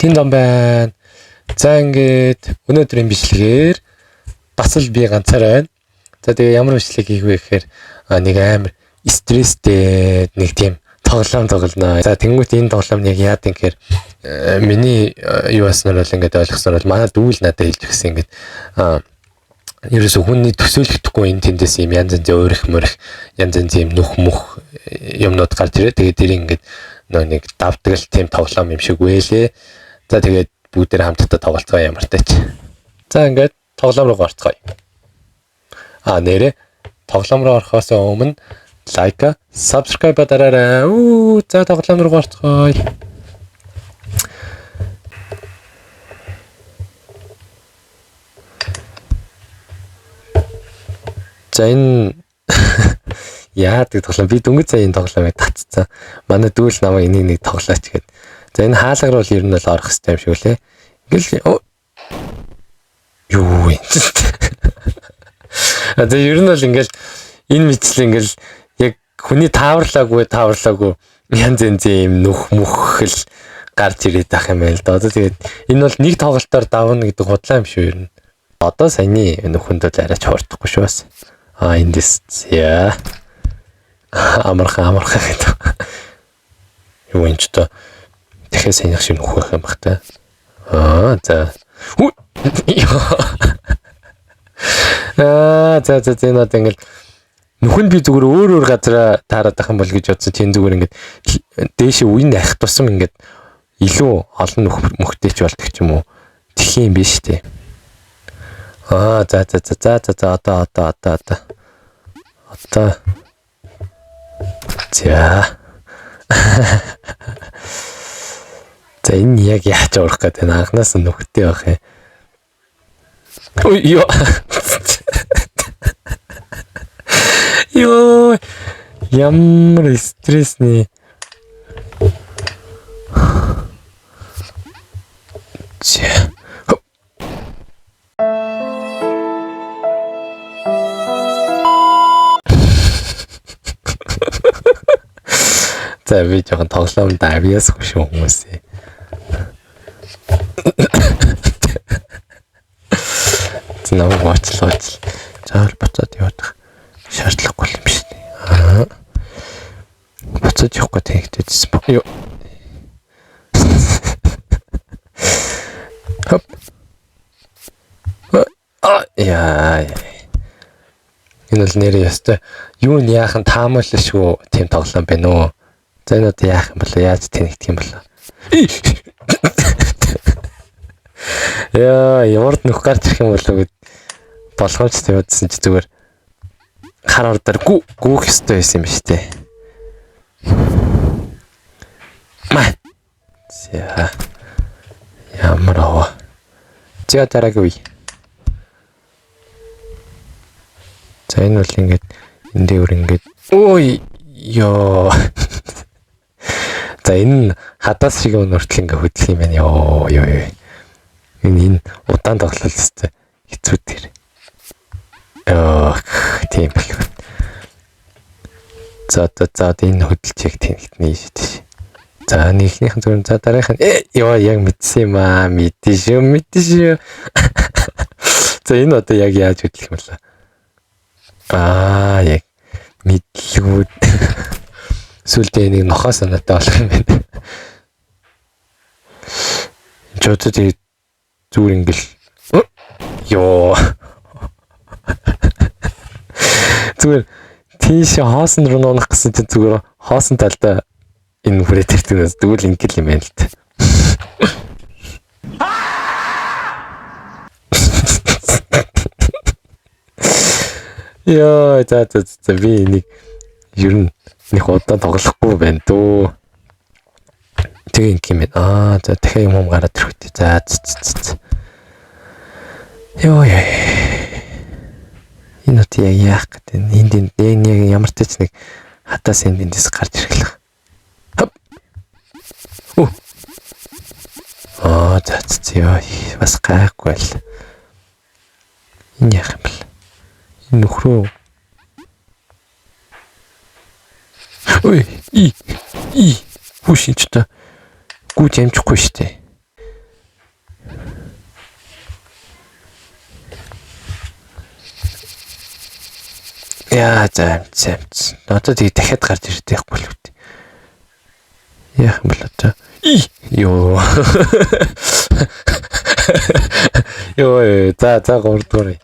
Тин зам байна. За ингээд өнөөдрийн бичлэгээр бас л би ганцаараа байна. За тэгээ ямар бичлэг хийх вэ гэхээр нэг амар стресстэй нэг тийм тоглоом тоглоно. За тэнгуут энэ тоглоом яг яад юм гэхээр миний юу аснаар бол ингээд ойлгосноор бол манай дүүл надад хэлж өгсөн ингээд ерөөсө хүний төсөөлөгдөхгүй энэ тэндээс юм янз янзын уурих мөрих янз янзын юм нүх мөх юмнууд гарч ирээ. Тэгээд тэр ингээд нөө нэг давтгал тийм тоглоом юм шиг вэлээ. За тэгээд бүгдээр хамтдаа тоглолцгоо ямартай ч. За ингээд тоглоом руу орцгоё. А нэрээ тоглоом руу орохоос өмнө лайк, subscribe дараарай. Үу за тоглоом руу орцгоё. За энэ яадаг тоглоом би дөнгөж сая энэ тоглоомыг татцсан. Манай дүүл намайг энийг нэг тоглооч гэд. За энэ хаалга руу ер нь бол орох хэрэгтэй юм шиг үлээ. Ингээл юу юм. А за ер нь бол ингээл энэ мэтлэл ингээл яг хүний тааварлаагүй янз янзын юм нүх мөхөл гарч ирээд байх юм байна л да. Одоо тэгээд энэ бол нэг тоглолтоор давна гэдэг худлаа юм шүү ер нь. Одоо саяны нөхөнд бол арайч хуурдахгүй шүү бас. А эндээс яа. Амархан амархан гэдэг. Юу энэ ч одоо дахиад саяных шиг нөх байх юм бах та. Аа за. Аа за за за энэ одоо ингээл нөхөнд би зүгээр өөр өөр газараа таарад ах юм бол гэж бодсон. Тэн зүгээр ингээд дээшээ үеийн ах тусам ингээд илүү олон нөх мөхтэй ч болдог ч юм уу. Тэх юм биш үү? Аа за за за за за за одоо одоо одоо одоо одоо за за энэ яг яаж орох гэдэг нь анханаас нь нүхтэй байх юм. Ой ёо. Ёо. Ямар стрессний. За. За би жоохон тоглоомд авьяасгүй шүү хүмүүсээ. За намайг уучлаа уучлаа. Заавал буцаад явах шаардлагагүй юм биш үү? Аа. Буцаад явахгүй тэнэгтэйсэн баг. Йоо. Хоп. А яа. Энэ бол нэрээ ёстой юу нь яахан таамаглашгүй тийм тоглоом байна уу? За энэ одоо яах юм бол яаж тэнэгдэх юм бол? Яа, ямард нөх гарч ирэх юм болоо гэд болгоомж тавиадсан чи зүгээр хар ордоор гүү гүүх ёстой байсан юм биш үү? Маа. За. Ямар аваа. За дараагийн үе. За энэ бол ингээд энэ дэвэр ингээд ой ёо. За энэ хадаас шиг юм нүртэл ингээ хөдлөх юм байна. Ёо ёо ёо. Энэ удаан тоглол өстэй хэцүү тэр. Ёо тийм бэл. За за за энэ хөдөлж яг тэнэгтнэ шүү дээ. За нэгнийхэн зүгээр за дараагийнх нь ёо яг мэдсэн юм аа. Мэдэн шүү мэдэн шүү. За энэ одоо яг яаж хөдлөх юм бэ? Аа яг мэдлгүүд сүлдээ нэг нохоо санаатай болох юм байна. Энд ч одоо тэгээд зүгээр ингээл ёо. Зүгээр тийш хоосон руу нунах гэсэн чинь зүгээр хоосон талдаа энэ хүрээ тэртгээс тэгвэл ингээл юм байна л та. Йоо за за за би энийг ер нь нэг удаа тоглохгүй байна дөө. Тэгээ ингэ юм байна. Аа за дахиад юм гараад ирэх үү. За за. Йоо яа. Энэ үт яг яах гэдэг. Энд энд яг ямар ч нэг хатаас энд эндээс гарч ирэх л. Хоп. Оо. Аа за за ёо бас гайхгүй л. Энэ яах юм бэл. Энэ нөхрөө. Ой, и и хүш энэ ч та гүйж амжихгүй штэ. Яа за амц амц. Одоо тэгээ дахиад гарч ирдэг байхгүй л үү. Яах юм бол одоо. Йоо. Йоо за за 3 дугаар.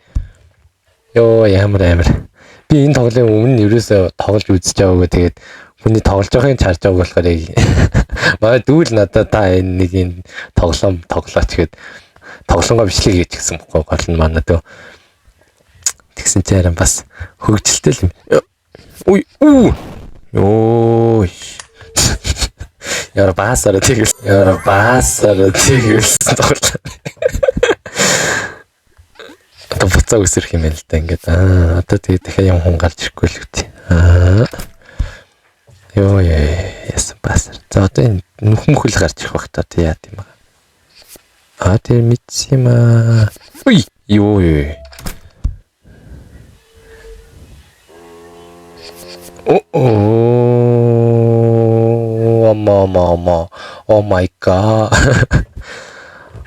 Йоо ямар амар. Би энэ тоглоомын өмнө нь ерөөсөө тоглож үзэж байгаагүй, тэгээд хүний тоглож байгааг чарж байгааг болохоор яг манай дүүл надад та энэ нэг энэ тоглоом тоглооч гэд тоглоомгоо бичлэг хийж гисэн бохгүй гол нь манай дүү. Тэгсэн чинь харин бас хөгжилтэй л юм. Уй уу. Йоо. Яра баасараа тэгэл. Яра баасараа тэгэл тоглоо. Одоо буцаа үсрэх юм байна л да ингээд. Аа одоо тэгээ дахиад юм хүн гарч ирэхгүй л үү. Аа. Йоо яасан баасар. За одоо энэ нүх мөхөл гарч ирэх бах та тий яа тийм аа. Аа тэр мэдсэн юм аа. Уй ёо ёо. Оо 어머 Oh my god.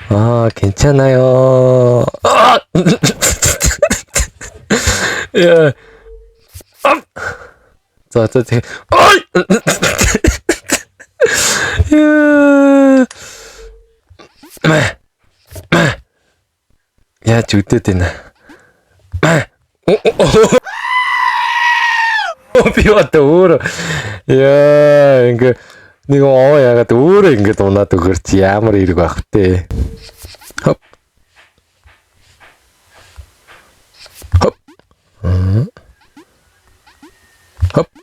아, 괜찮아요. 아! 야. 아! 자, 자, 자. 어이! 야. Яаж үдээд байна? Би одоо өөрөө яа ингээ нэг оо яагаад өөрөө ингээд унаад өгөр чи ямар эрг байх вэ? Хоп. Хоп. Хоп.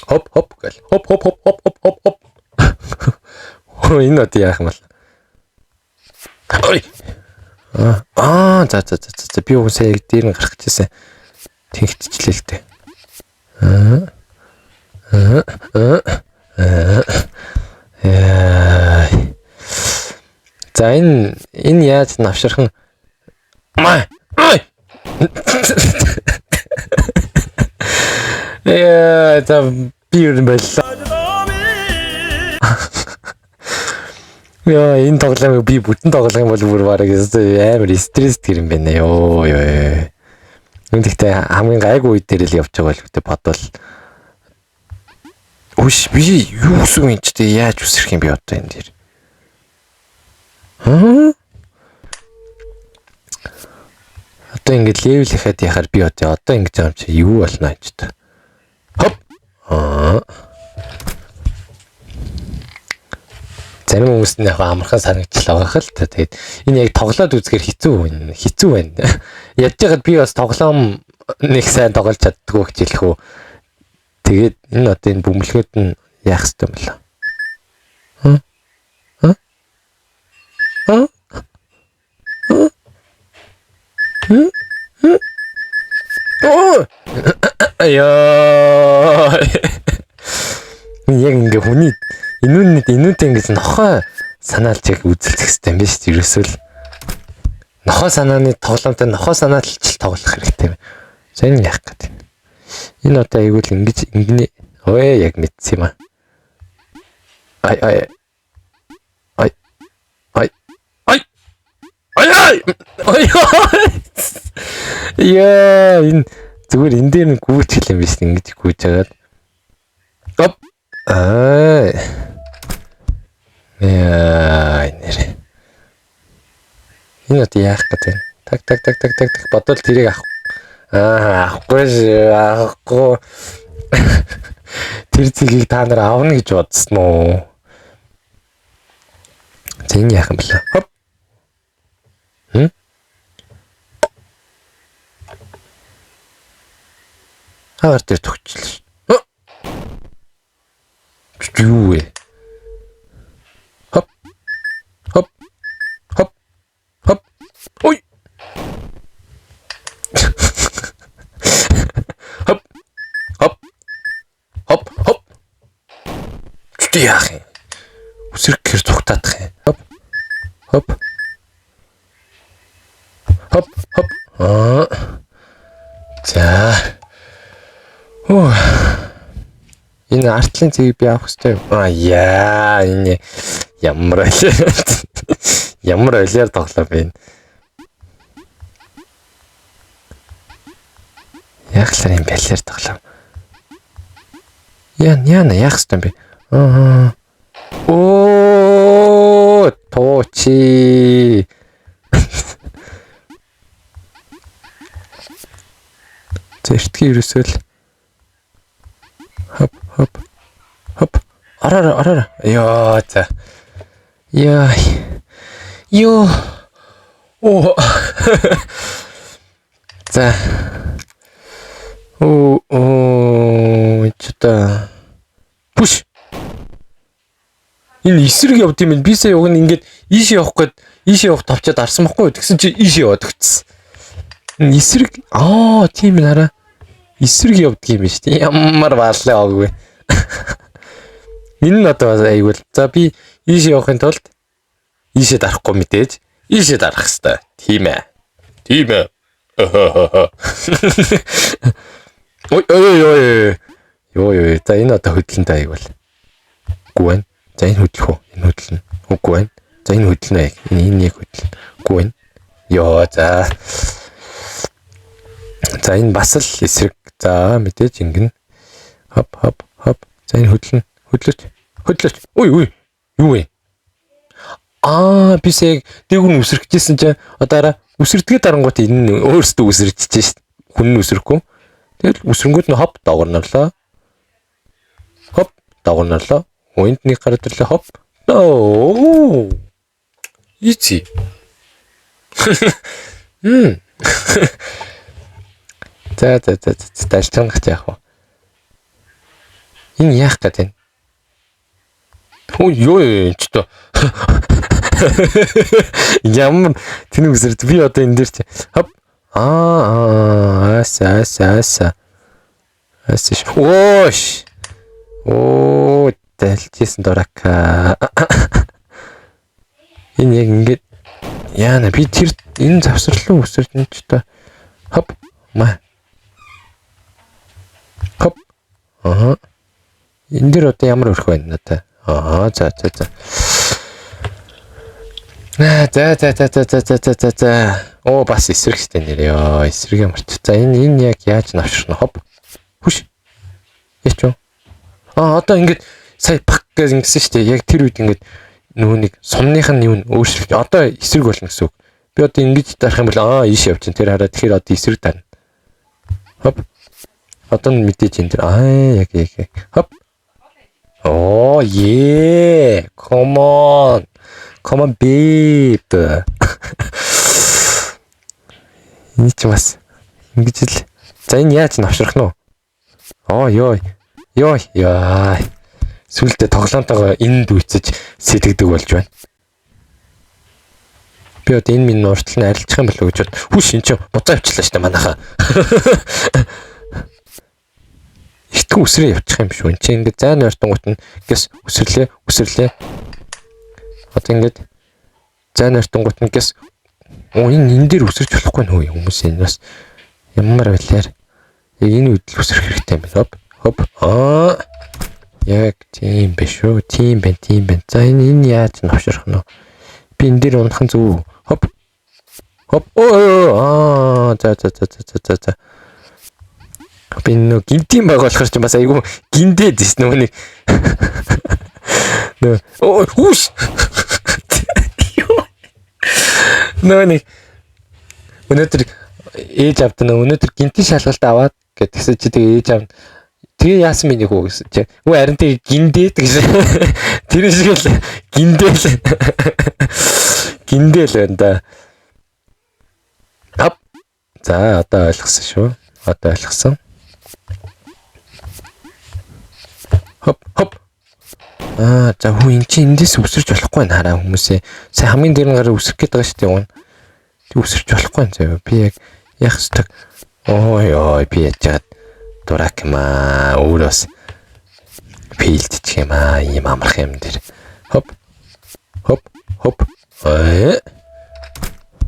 Хоп хоп гэл. Хоп хоп хоп хоп хоп хоп хоп. Энэ одоо яах юм бол? Ой. Аа за за за за би уусаа яг дээр нь гарах гэжсэн. Тэнгэтчлээ л дээ. Аа. Аа. Аа. За энэ яаж навширхан маа. Яа, за би юу юм боллоо. Яа, энэ тоглоомыг би бүтэн тоглох юм бол бүр бараг амар стресс гэр юм байна ёо ёо. Энд гэхдээ хамгийн гайгүй үе дээр л явж байгаа л гэдэг бодвол Үш би юу гэсэн юм чи тэ яаж үсрэх юм би одоо энэ дээр. Аа? Одоо ингэж level ихэд яхаар би одоо ингэж байгаа юм чи юу болно гэж та. Хоп. Аа. Зарим хүмүүс нь яг амархан санагчлаа байгаа хэл та. Тэгээд энэ яг тоглоод үзэхэр хэцүү байна. Хэцүү байна. Ядж байхад би бас тоглоом нэг сайн тоглож чаддгүй гэж хэлэх үү. Тэгээд энэ одоо энэ бөмбөлгөөд нь яах ёстой юм бэлээ? Хм? Хм? Хм? Хм? Оо! Яа. Яг ингээ хүний энүүнтэй ингэж нохой санаалж яг үзэлцэх хэрэгтэй юм биш үү? Ерөөсөө л нохой санааны тоглоомтой нохой санаалж тоглох хэрэгтэй юм. За энэ яах гэдэг. Энэ одоо айгүй л ингэж ингэнэ. Ой яг мэдсэн юм аа. Ай ай. Ай. Ай. Ай. Ай ай. Ай. Яа, энэ зүгээр энэ дээр нь гүйцэл юм биш ингэж гүйж хагаад. Оп. Аа. Яа, нэр. Энэ одоо яах гэдэг юм? Так так так так так так бодвол тэрийг авах. Аа, авахгүй шүү. Авахгүй. Тэр зэгийг та нар авна гэж бодсон уу? За энэ яах юм бэлээ? Хоп. Хм? Хаар дээр төгчлээ. Юу вэ? Хоп. Хоп. Хоп. Хоп. Ой. Хоп. Хоп. Хоп. Хоп. Чи яах юм? Үсрэх гэр зүгтаадах юм. Хоп. Хоп. Хоп. Хоп. Аа. За. Хөө. Энэ артлын цэгийг би авах хэрэгтэй. Аа яа, энэ ямар алиар. Ямар алиар тоглоом бэ энэ. болохоор юм балиар тоглоом. Яа, яа, яах ёстой юм бэ? Аа. Оо, тоочи. За эртгийн ерөөсөө л хоп хоп хоп арара арара. Йоо за. Яа. Йоо. Оо. За. Оо оо чата. Пүш. Энэ эсрэг явд юм байна. Би сая уг нь ингээд ийшээ явах гээд ийшээ явах тавчаад арсан бохгүй юу? Тэгсэн чи ийшээ яваад өгсөн. Энэ эсрэг аа тийм ээ хараа. Эсрэг явдаг юм биш үү? Ямар баалаа аагүй. Энэ нь одоо бас айгүй л. За би ийшээ явахын тулд ийшээ дарахгүй мэдээж ийшээ дарах хэвээр. Тийм ээ. Тийм ээ. Ой ой ой. Йоо ёо. За энэ одоо хөдлөнтэй айгүй л. Үгүй байна. За энэ хөдлөх үү? Энэ хөдлөнө. Үгүй байна. За энэ хөдлөнө яг. Энэ яг хөдлөнө. Үгүй байна. Йоо за. За энэ бас л эсрэг. За мэдээж ингэнэ. Хоп хоп хоп. За энэ хөдлөнө. Хөдлөөч. Хөдлөөч. Үй үй. Юу вэ? Аа би сая дээгүүр нь үсрэхжсэн чинь одоо араа үсэрдгээ дарангуут энэ нь өөрөөсөө үсэрчихэж шít. Хүн нь үсрэхгүй. Тэгэл үсрэнгүүт нь хоп доогорнорлоо. Хоп доогорнорлоо. Энд нэг гараад ирлээ хоп. Оо. Easy. Мм. За за за за дальчангах яах вэ? Энэ яах гээд байна? Ой ёо ёо ч тоо. Ямар тэнэг үсэрд би одоо энэ дээр чи хоп аа аса аса аса аса оош оо дэлжсэн дорака. Энэ яг ингээд яана би тэр энэ завсарлуу үсэрч энэ ч тоо хоп ма хоп аа энэ дэр одоо ямар өрх байна надаа. Аа за за за. Аа за за за за за за за за за. Оо бас эсрэг штэ нэр ёо эсрэг ямарч. За энэ яг яаж навширна хоп. Хүш. Яач юу? Аа одоо ингээд сая пак гэж ингэсэн штэ. Яг тэр үед ингээд нөгөө нэг сумных нь юу н өөрчлөлт. Одоо эсрэг болно гэсэн үг. Би одоо ингэж дарах юм бол аа ийш явчихна. Тэр хараа тэгэхээр одоо эсрэг дарна. Хоп. Одоо нь мэдээж энэ тэр аа яг яг яг. Хоп. Oh yeah. Come on. Come on babe. Энэ ч бас ингэж л. За энэ яаж навшрах нь вэ? Оо ёо. Ёо яа. Сүултээ тоглоомтойгоо энд дүйцэж сэтгэдэг болж байна. Би одоо энэ минь уртл нь арилжих юм болов уу гэж бод. Хүш эн чинь буцаа авчлаа штэ манайхаа. Итгэн үсрээ явчих юм шүү. Энд чинь ингээд зайн ойртонгууд нь гэс үсрэрлээ, үсрэрлээ. Одоо ингээд зайн ойртонгууд нь гэс оо энэ дээр үсэрч болохгүй нөө хүмүүс энэ бас ямар байлаар яг энэ үед л үсрэх хэрэгтэй юм байна. Хоп хоп аа яг тийм биш шүү. Тийм байна, тийм байна. За энэ яаж навшрах нь вэ? Би энэ дээр унах нь зөв. Хоп. Хоп. Оо аа за за за за за за. Би нөө гинтийн баг болохоор ч бас айгүй гиндээд дэс нөгөө нэг нөө оо хүүш. Нөө нэг өнөөдөр ээж авд нөө өнөөдөр гинтийн шалгалт аваад гэдгсэн чи тэгээ ээж аав тэгээ яасан миний хүү гэсэн чи. Үгүй харин тэгээ гиндээд гэж. Тэр шиг л гиндээл. Гиндээл байна да. Ап. За одоо ойлгосон шүү. Одоо ойлгосон. Хоп хоп. Аа за хүү эн чинь эндээс үсэрч болохгүй нэ хараа хүмүүсээ. Сая хамгийн дээр нь гараа үсрэх гээд байгаа шүү дээ юм. Тэг үсэрч болохгүй юм заяа. Би яг яах ёстой. Ой ой би яаж яагаад дурак юм аа. Өөр бас фейлдчих юм аа. Ийм амарх юм дээр. Хоп. Хоп хоп. Ой.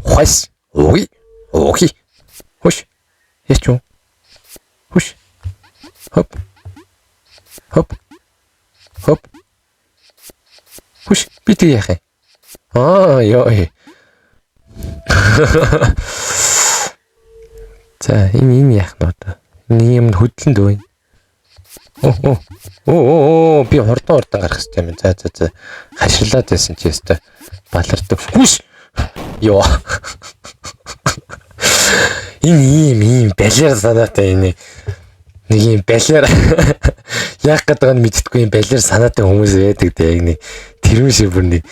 Хвас. Ой. Окей. Хуш. Яач юу? Хуш. Хоп. Хоп. Хоп. Хуш. Би тэг яах юм? Аа ёо. За энэ яах нь одоо? Нэг юм хөдлөн дөө. Оо оо оо би хурдан хурдан гарах хэрэгтэй юм. За за за. Хаширлаад байсан чи өстой. Балардаг. Хүш. Йоо. Энэ ийм ийм балиар санаатай энэ нэг юм балиар яах гэдэг нь мэддэггүй юм балиар санаатай хүмүүс байдаг дээ. Яг нэг тэрүүн шиг бүр нэг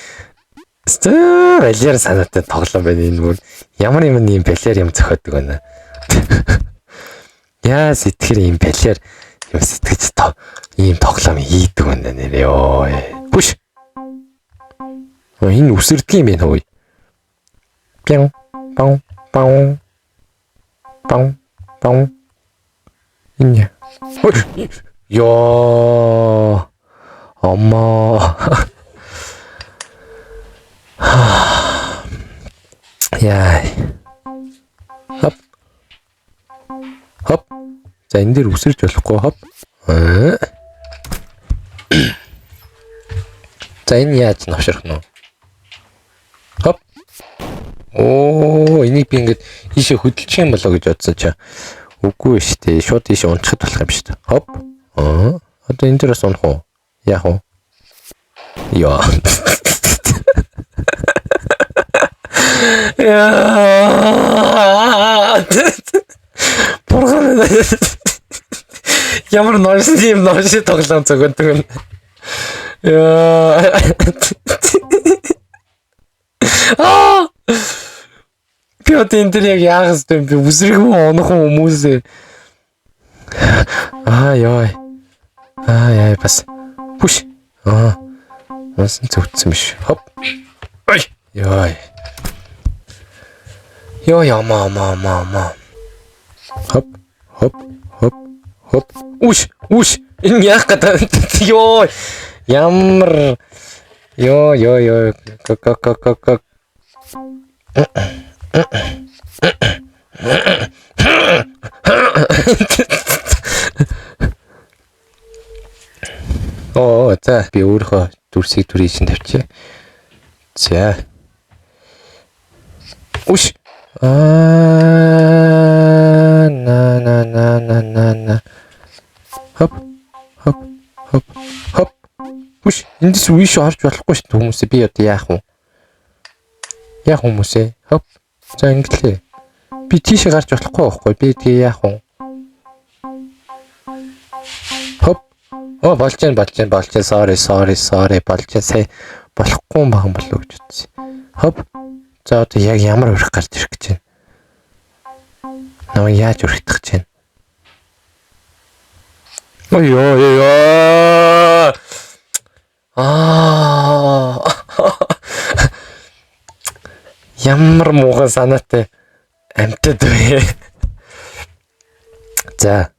өстой балиар санаатай тоглоом байна энэ бүр. Ямар юм ийм балиар юм зохиодог байна. Яа сэтгэхэр ийм балиар юм сэтгэж тоо ийм тоглоом хийдэг байна нэр ёо. Бүш. Энэ үсэрдэг юм байна хөөе. Пян пау пау пау пау. Энэ. Ёо. Омоо. Яа. Хоп. Хоп. За энэ дээр үсэрч болохгүй хоп. За энэ яаж навшрах нь вэ? Хоп. Оо, энийг би ингээд ийшээ хөдөлчих юм болоо гэж бодсон чи. Үгүй шүү дээ. Шууд ийшээ унцахад болох юм шүү дээ. Хоп. Аа. Одоо энэ дээр бас унах уу? Яах вэ? Йоо. Яа. Бурхан ямар нойрсон юм нойрсон тоглоом зөгөндөг юм. Яа. Аа. Би одоо энэ дээр яг яах ёстой юм бэ? Үсрэх үү, унах уу хүмүүсээ. Аа ёо. Аа яа бас. Хүш. Аа. Унсан зөвдсөн биш. Хоп. Ой. Ёо. Ёо ямаа маа маа маа. Хоп. Хоп. Хоп. Хоп. Үш. Үш. Энэ яах гэдэг. Ёо. Ямар ёо ёо ёо. К к к к к. Оо за би өөрийнхөө дүрсийг дүрийг чинь тавьчих. За. Үш. Аа на на на на на на. Хоп. Хоп. Хоп. Хоп. Үш. Эндээс үе шүү харж болохгүй шүү хүмүүсээ би одоо яах вэ? Яах хүмүүсээ? Хоп. За ингэлээ. Би тийшээ гарч болохгүй байхгүй. Би тэгээ яах вэ? Хоп. Оо болж гэн болж гэн болж гэн sorry sorry sorry болж гэн сая болохгүй юм бахан болов гэж бодсон. Хоп. За одоо яг ямар өрх гарч ирэх гэж байна? Нөө яаж өрхтөх гэж байна? Ой ёо ёо. Аа. Ямар муухан санаатай амьтад вэ? За.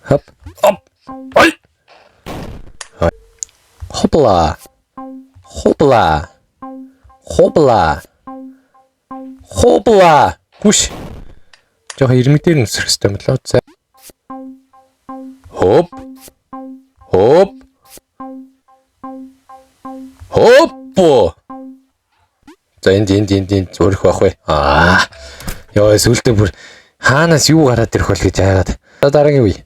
Хоп. Оп. Ой. Хопла. Хопла. Хопла. Хопла. Хүш. Жохо ирмэг дээр нь өсрөх хэрэгтэй юм лөө. За. Хоп. Хоп. Хоппо. За энд энд энд энд зурх байх вэ? Аа. Йоо сүлдээ бүр хаанаас юу гараад ирэх бол гэж яагаад. За дараагийн үе.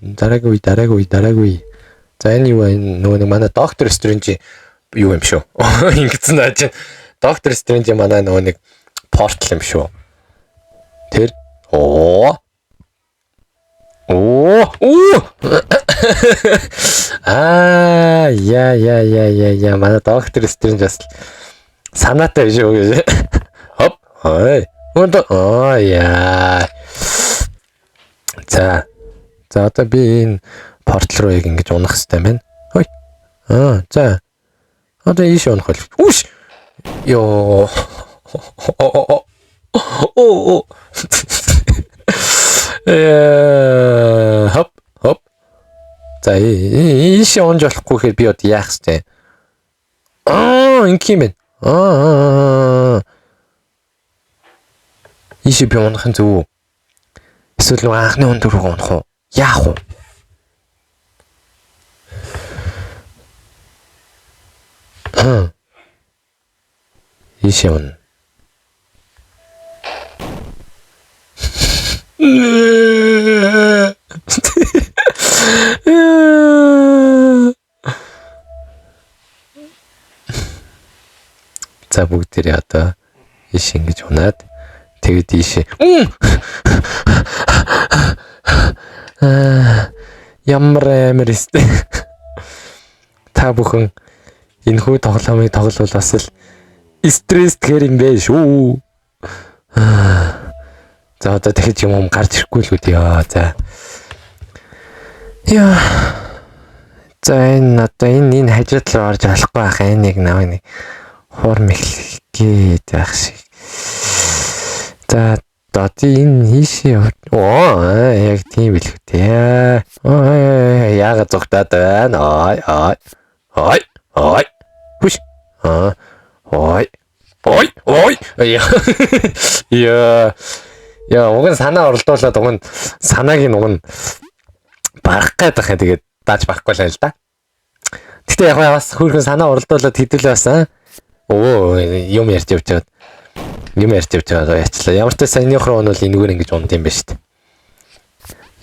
Дараагийн үе, дараагийн үе, дараагийн үе. За энэ юу вэ? Нөгөө нэг манай Доктор Стрэнж юу юм шүү. Ингэсэн наа чинь Доктор Стрэнж манай нөгөө нэг портал юм шүү. Тэр оо оо оо Аа яа яа яа яа яа манай Доктор Стрэнж бас санаатай биш үү гэж. Хоп. Ой. Өндөр оо яа. За. За одоо би энэ портал руу яг ингэж унах хэрэгтэй байна. Хой. Аа за. Одоо ийш унах бол. Үш. Йоо. Оо оо. Хоп хоп. За ийш унж болохгүй гэхээр би одоо яах ёстой юм? Аа ингэх юм байна. Аа. Ийш би унах нь зөв үү? Эсвэл нөгөө анхны хүн рүү унах уу? Яах вэ? Ийш явна. За, бүгдээрээ одоо иш ингэж унаад, тэгээд ийшээ. Ямар амар өстэй. Та бүхэн энэхүү тоглоомыг тоглол бас л стресс тэгэхээр юм бэ шүү. За, одоо дахиж юм юм гарч ирэхгүй л үү яа. За. Яа. За, энэ одоо энэ хажууд руу орж болохгүй байх. Энэ нэг намайг нэг хуурм эхлэх гээд байх шиг. За, одоо энэ хийшээ. Оо, яг тийм билүү те. Оо, яагаад зугтаад байна? Ой, ой. Ой, ой. Хүш. Аа. Ой. Ой, ой. Яа. Яа, уг нь санаа оролдуулаад, уг нь санааг нь уг нь барах гээд байх юм. Тэгээд дааж барахгүй л байл да. Гэтэ яг бас хөөрхөн санаа оролдуулаад хэдүүлээ бас өө юм ярьж явж байгаад, юм ярьж явж байгаа яачлаа. Ямар ч саяных руу нь бол энэгээр ингэж унд юм байна шүү дээ.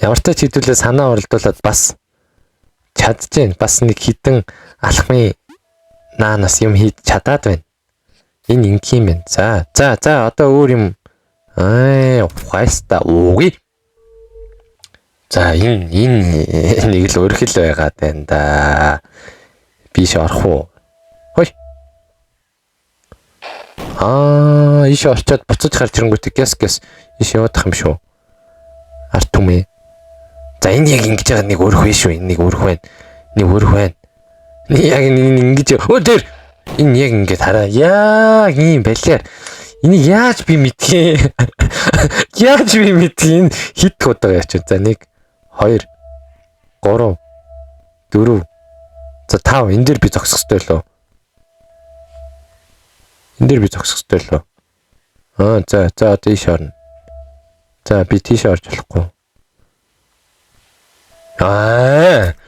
Ямар ч хэдүүлээ санаа оролдуулаад бас чадчихээн. Бас нэг хідэн алхмын наанаас юм хийж чадаад байна. Энэ ингэх юм байна. За, за, за, одоо өөр юм аа ухайста ууги. За, энэ нэг л өрхөл байгаад байна да. Биш, орох уу? Хой. Аа, ийш орчоод буцаж гарч ирэнгүүт гэс гэс ийш яваадах юм шүү. Арт түмээ. За, энэ яг ингэж байгаа нэг өрх байх шүү. Энэ нэг өрх байна. Нэг өрх байна. Нэг яг энэ ингэж, өө, тэр энэ яг ингэж хараа. Яг ийм балиар. Энийг яаж би мэдхээ? Яаж би мэдхээ? Энэ хэд удаа яач. За, 1 2 3 4, за, 5. Энэ дээр би зогсох хэрэгтэй лөө. Энэ дээр би зогсох хэрэгтэй лөө. Аа, за, за, одоо ийш орно. За, би тийш орж болохгүй. Аа.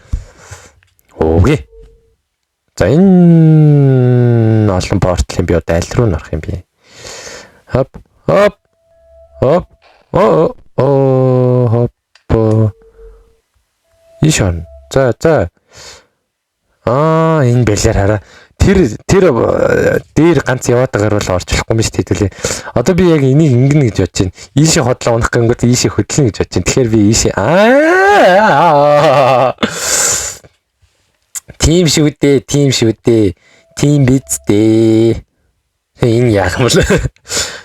Окей. За, энэ олон порталын би одоо аль руу н орох юм бэ? Хоп, хоп. Хоп. Оо, оо, хоп. Ийш орно. За, за. Аа, энэ бэлэр хараа. Тэр дээр ганц яваад байгаар бол орж болохгүй юм биш хэдүүлээ. Одоо би яг энийг ингэнэ гэж бодож байна. Ийшээ хотлоо унах гингүүт ийшээ хөдлөнө гэж бодож байна. Тэгэхээр би ийшээ, аа, тийм шүү дээ, тийм шүү дээ. Тийм биз дээ. Энэ яах юм бол?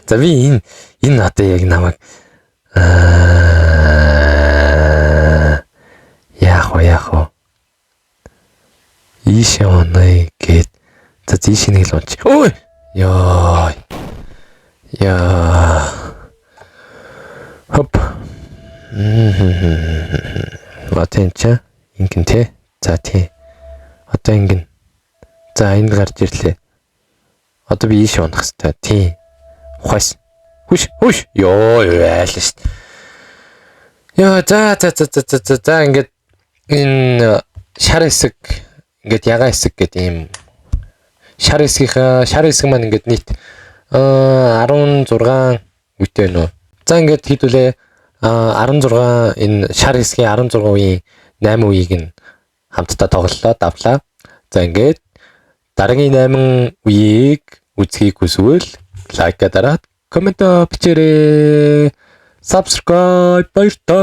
За, би энэ одоо яг намайг аа яах вэ, яах вэ? Ийшээ унаа гэд. За, ийшээ нэг л унч. Ой! Яа. Яа. Хоп. Ватэн ча ингэн те. За, тий. Одоо ингэн. За, энд гарч ирлээ. Одоо би ийшээ унах хэрэгтэй. Тий. Ухаас. Хүш, хүш. Йоо, айлаа шүү. Йоо, за, за, за, за, за, за, за, ингээд энэ шар хэсэг, ингээд ягаан хэсэг гэдэг ийм шар хэсгийнхаа шар хэсэг маань ингээд нийт 16 үетэй нөө. За, ингээд хэдүүлээ 16, энэ шар хэсгийн 16 үеийн 8 үеийг нь хамтдаа тоглолоо, давлаа. За, ингээд дараагийн 8 үеийг үзхийг хүсвэл like дараад, comment бичээрэй. Subscribe, баяртай.